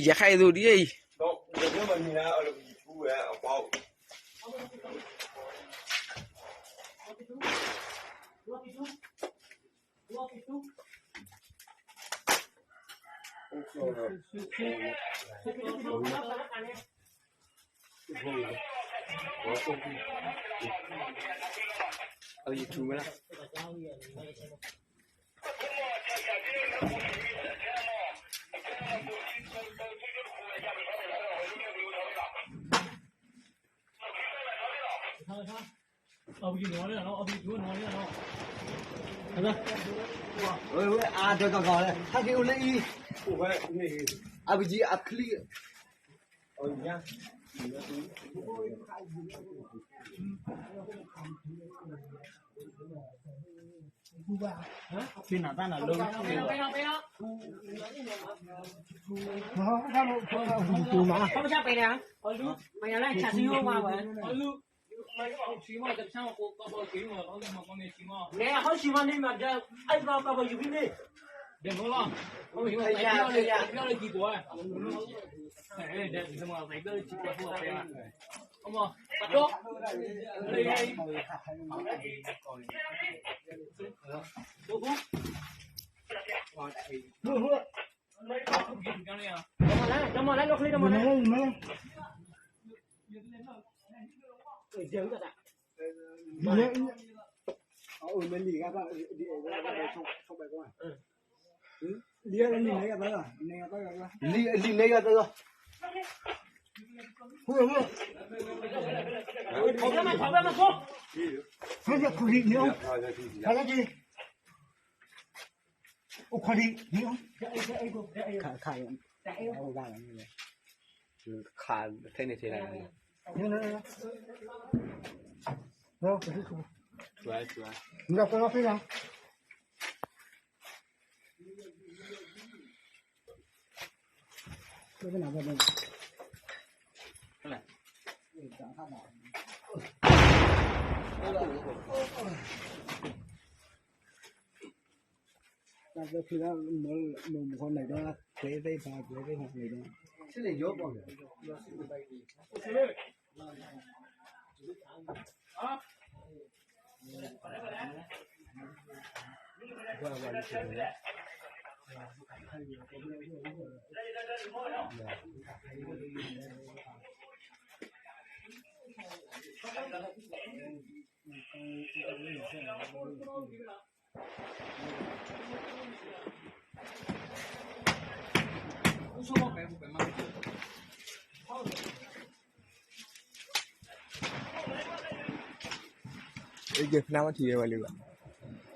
ယခါအံၤသူဒ်အံၤ, အပကံၤအချံ လံာ်န့ၢ်ယၤသၢဂၤ, အိၣ်ခိးဒံး, ခးထဲန့ၣ်ထဲလၢ, တၢ်သၢဖုလၢ မုၢ်မုၢ်ဃီန့ၣ်ဒီး ကျဲသ့ၣ်ဖး ကျဲသ့ၣ်ဖးန့ၣ်ဒီး ဖနါမထံၣ်ဝဲလံဘၣ်,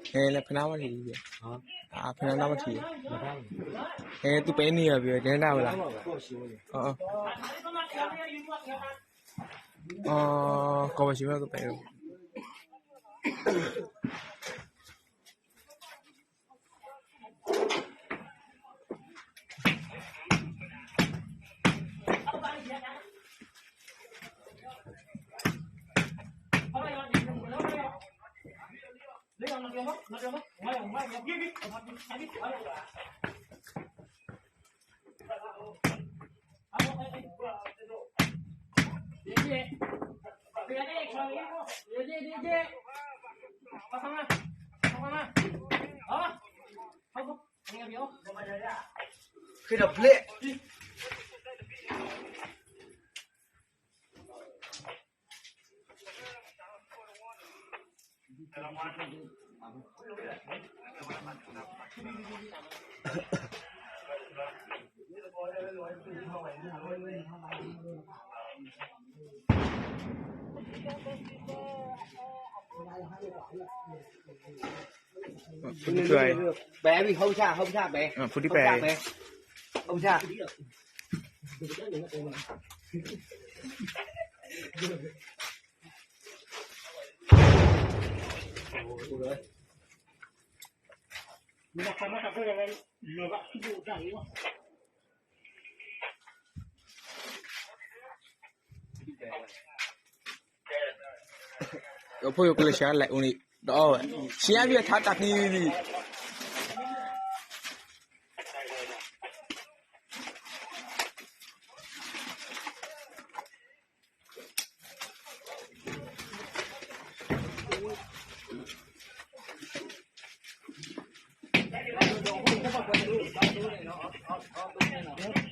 ဟဲလၢဖနါမထံၣ်, ဖနါမထံၣ်, ဟဲသူပဲာ်နံၣ်အီၤ ပတဲနၢ်ဝဲလီၤ, ကီၢ်ပှၤဆံးမ့ၢ်ကပဲာ် ဃ့ဒီးပျဲၢ် ဖုတံၢ်ပဲ, ဖုတံၢ်ပဲ, ဖိယိၤကလၢာ်ဆှါလဲၤအိၣ်န့ၣ် တအီၣ်ဝဲ, ဆံးအါဘံၣ်အထါတၢ်ဖံးဘံၣ်,